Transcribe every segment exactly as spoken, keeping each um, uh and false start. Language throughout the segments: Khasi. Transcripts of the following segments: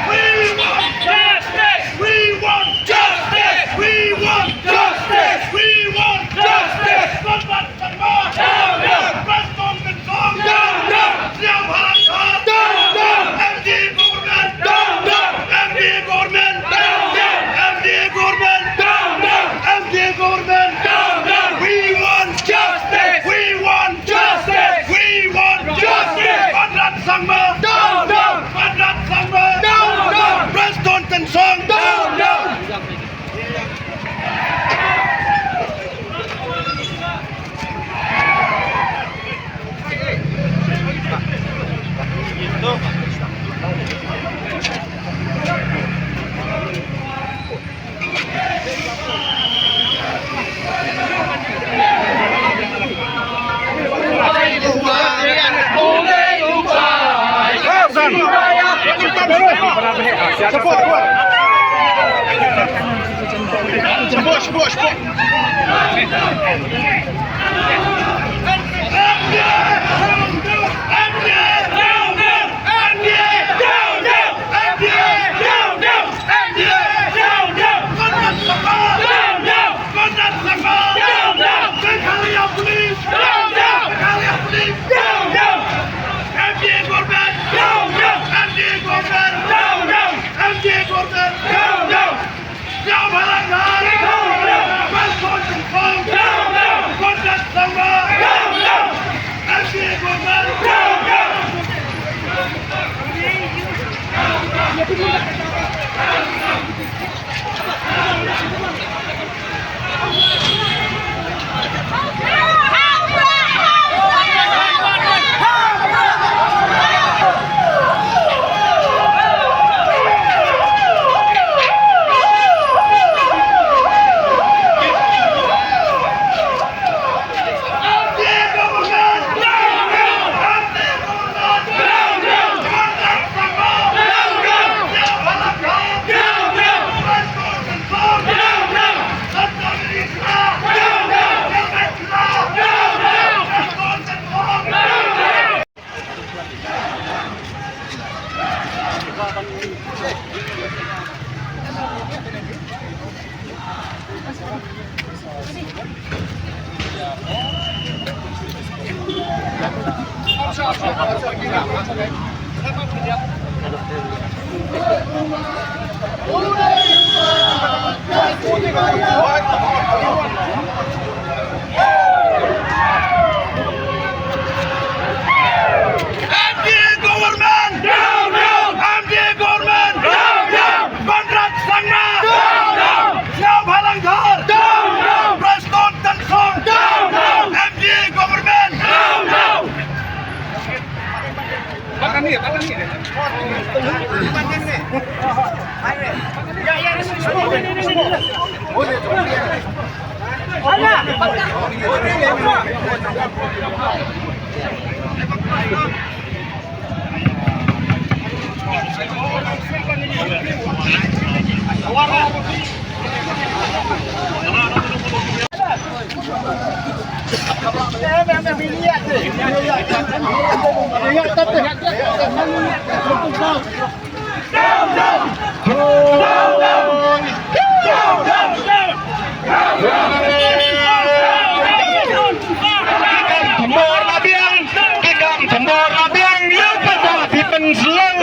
We want justice! We want justice! We want justice! We want justice! Conrad Sangma! Down, down! Prestone Tynsong! Down, down! Sniawbhalang Dhar! Down, down! M D A government! Down, down! M D A government! Down, down! M D A government! Down, down! M D A government! Down, down! We want justice! We want justice! We want justice! Conrad Sangma! Down, down! Conrad Sangma! Down, down! Prestone Tynsong! Down, down! M D A down! Down, down! Conrad Sangma! Down, down! Conrad Sangma! Down, down! Meghalaya Police! Down, down! Meghalaya Police! Down, down! M D A government! Down, down! M D A government! Down, down! M D A government! Down, down! Sniawbhalang Dhar! Down, down! Prestone Tynsong! Down, down! Conrad Sangma! Down, down! M D A government! Down, down! M D A government! Down, down! M D A government! Down, down! Conrad Sangma! Down, down! Sniawbhalang Dhar! Down, down! Prestone Tynsong! Down, down! M D A government! Down, down! Ki kam thymmor la biang, ki kam thymmor la biang, ïa ka da ki pynslem,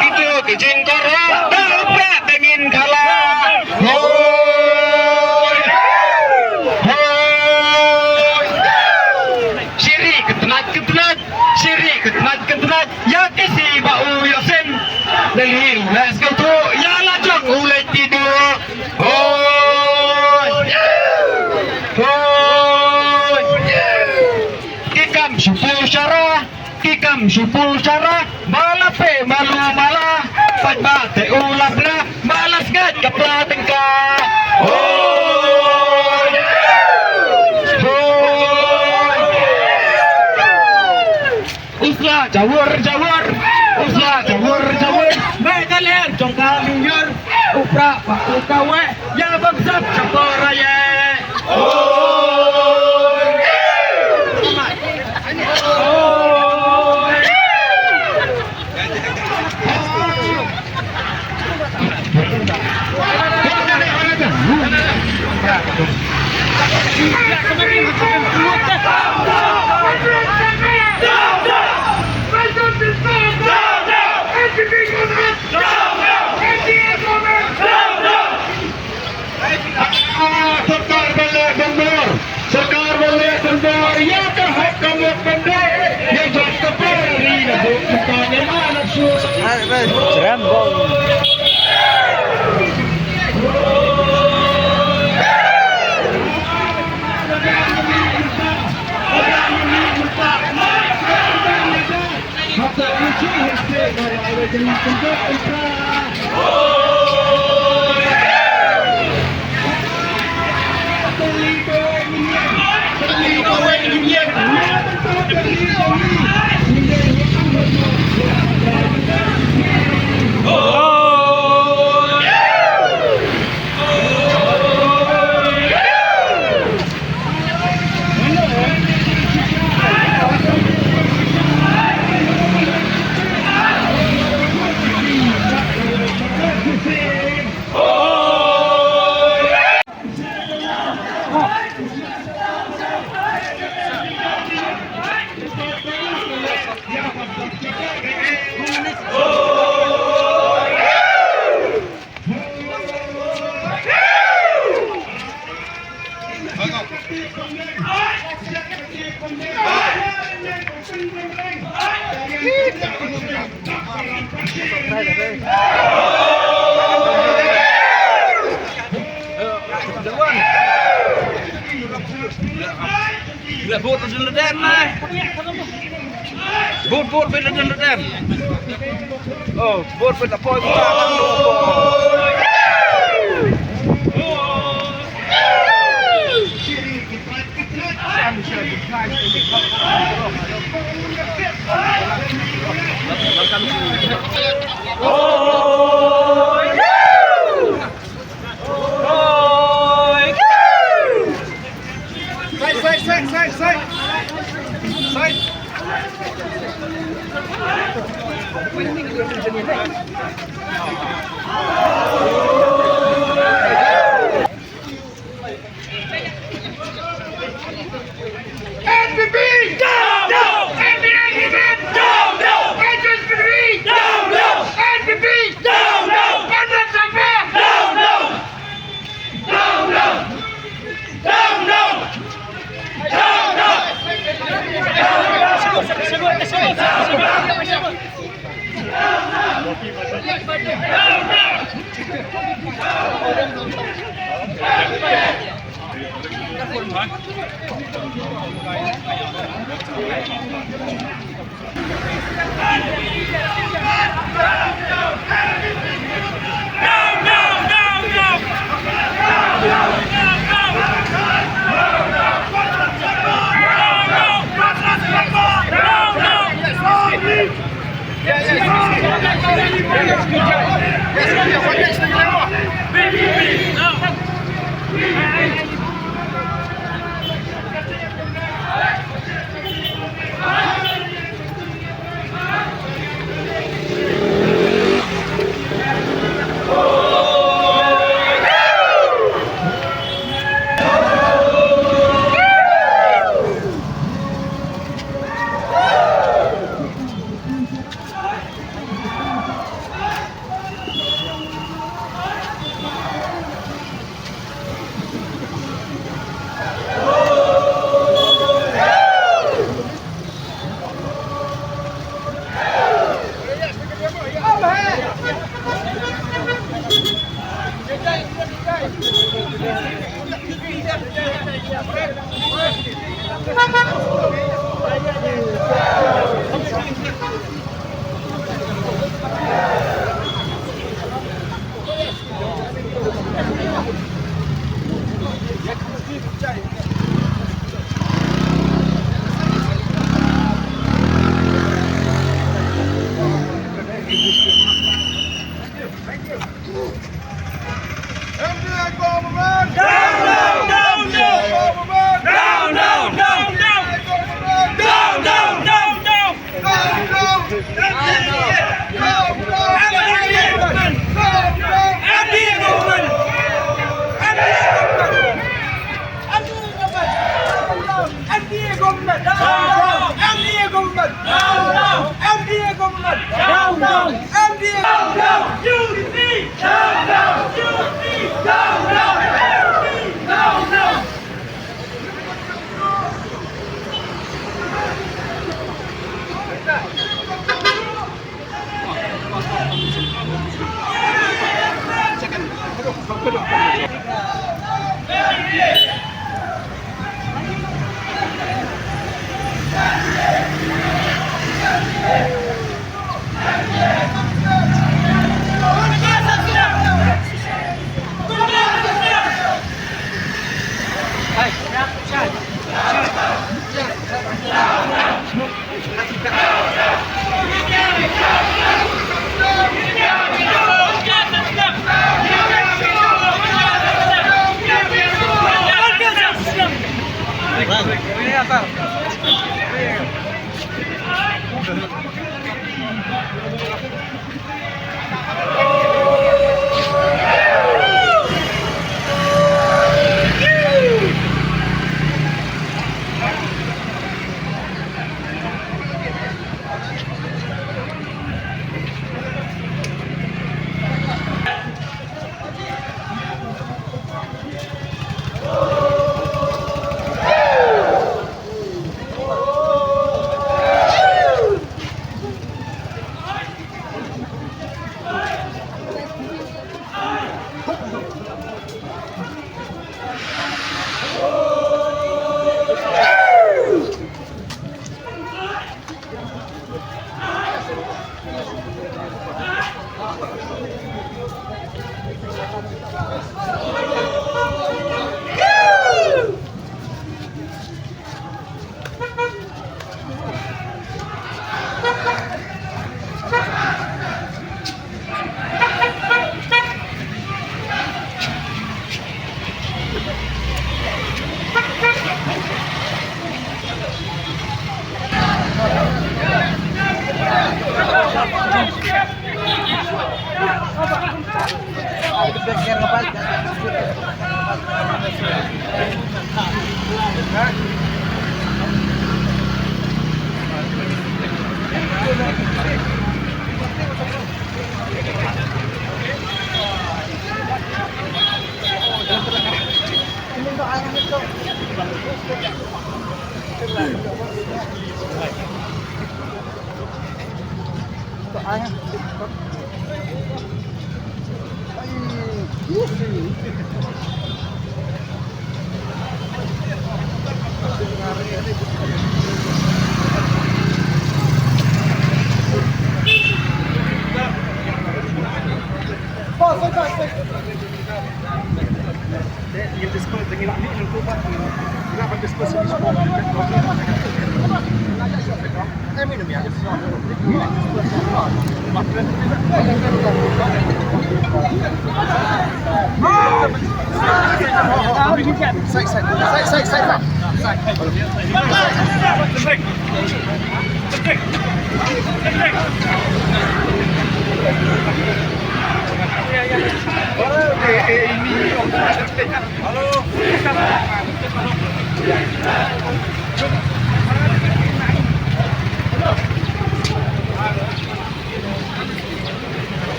kito ki jingkyrpad, da u Prah da ngin khala. Hoi! Hoi! Shiri ka tnat ka tnat, shiri ka tnat ka tnat, ïa ki shi ba u ïoh sim. Lali u leh sngewthuh, ïa la jong u leh tidur. Hoi! Hoi! Ki kam shu pul shara, ki kam shu pul shara, ba la pei malu mala, pat ba te u la pla, ba la sngat ka pla tyngka. Hoi! Hoi! U sla jawur jawur, u sla jawur jawur, me ka ler jong ka lyngngoh, u Prah ba u kawei, ïa bam sap ka por ïa. Sorkar ban leh ban bor, sorkar ban leh ban bor ïa ka hok ka mok ban bor ïa jong ka por ri na bok ka ne ma na su. Hai, bai. Jrem bol. Bud, bud, bud, bud, bud. Oh, bud, bud, bud, bud. Side, side, side, side, side. Side. N P P! Down, down! N P P! Down, down! N P P! Down, down! N P P! Down, down! Down, down! Down, down! Down, down! Down, down!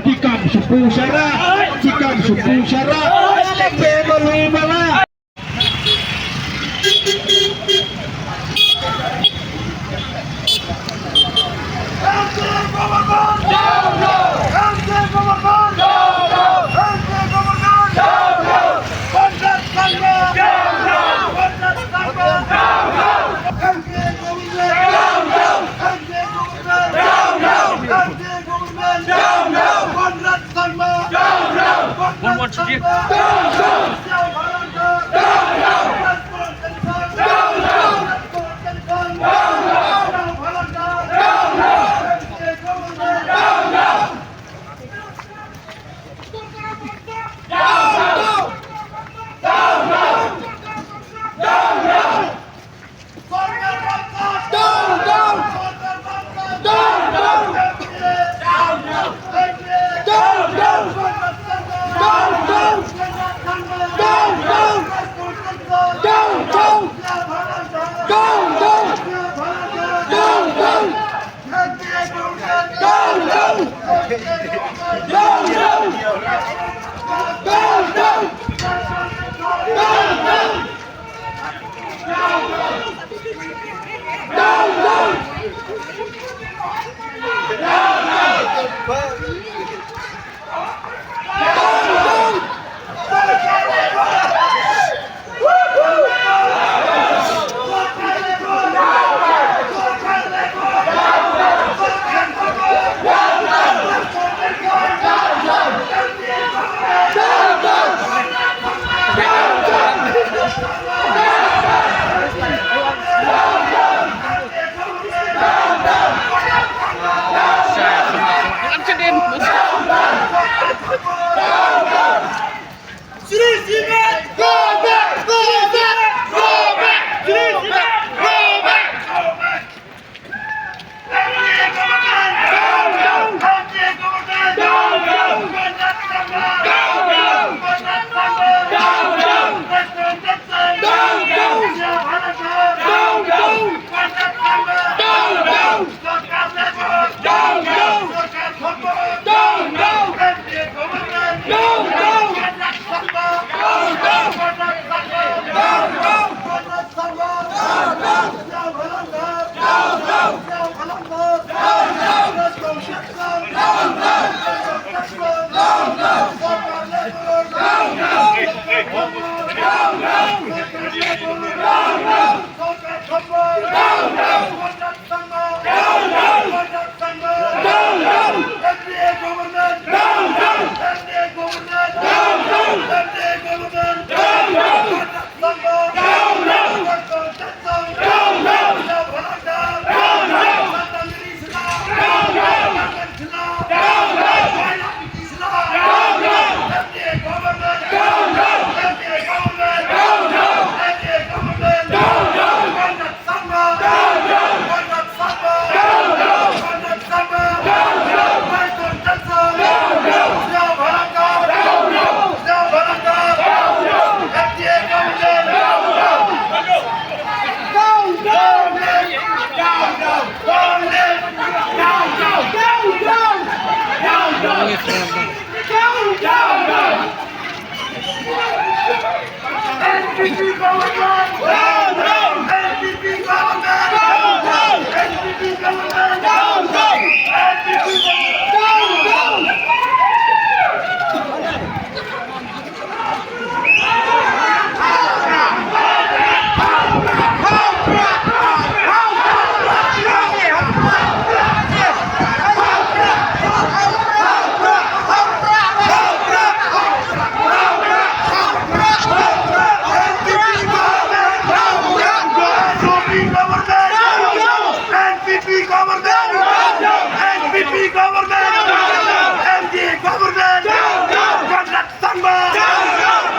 Ki kam shu pung sha rah, ki kam shu pung sha rah. Pe malu mala. One, one, two, three. N P P government! Down, down! N P P government! Down, down! N P P government! Down, down! N P P government! Down, down! N P P government! N P P government! N P P government! M D A government! Conrad Sangma!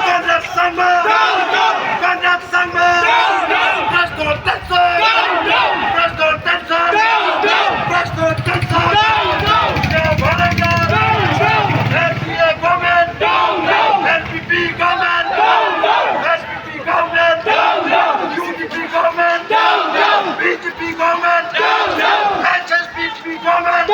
Conrad Sangma! Conrad Sangma! Prestone Tynsong! Prestone Tynsong! Prestone Tynsong! Shnong Bhadangda! M D A government! N P P government! N P P government! U D P government! B J P government! H S P D P government!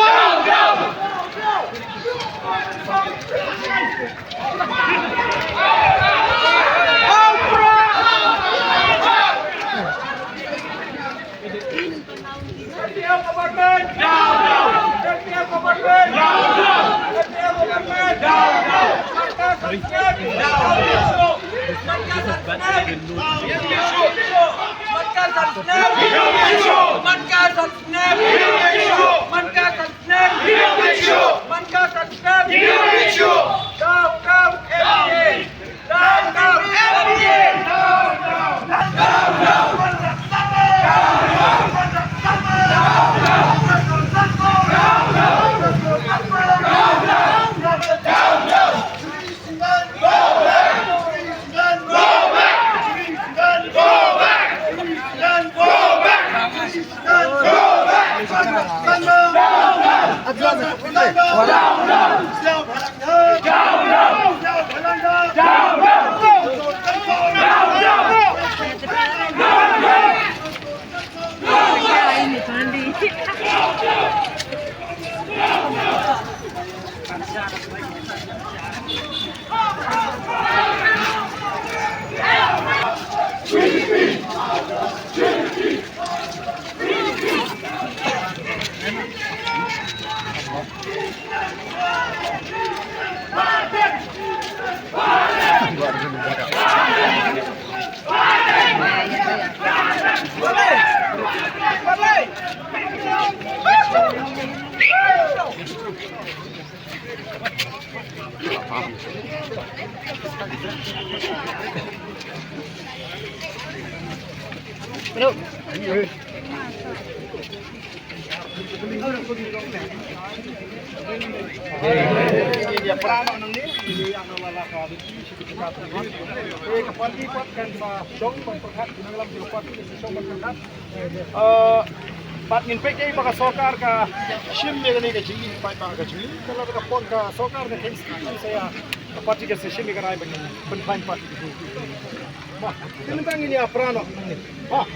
N P F government! Down, down! N P F government! Down, down! N P F government! Down, down! Manka Sansnep! Down, down! Manka Sansnep! Manka Sansnep! Manka Sansnep! Manka Sansnep! Manka Sansnep! Down, down, M P A! Ka party pat kan sa shong ban pyrkhat, nanglam ki party kan sa shong ban pyrkhat. Eh, pat ngin peit ïa ba ka sorkar ka shim ïa kane ka jingim paidbah ka jong ngi. Ka la ka pon ka sorkar ka khein state kan sa ïa ka party ka sa shim ïa ka rai ban pynpaw pat. Bah, ngin tang ngin ïa pra noh. Bah.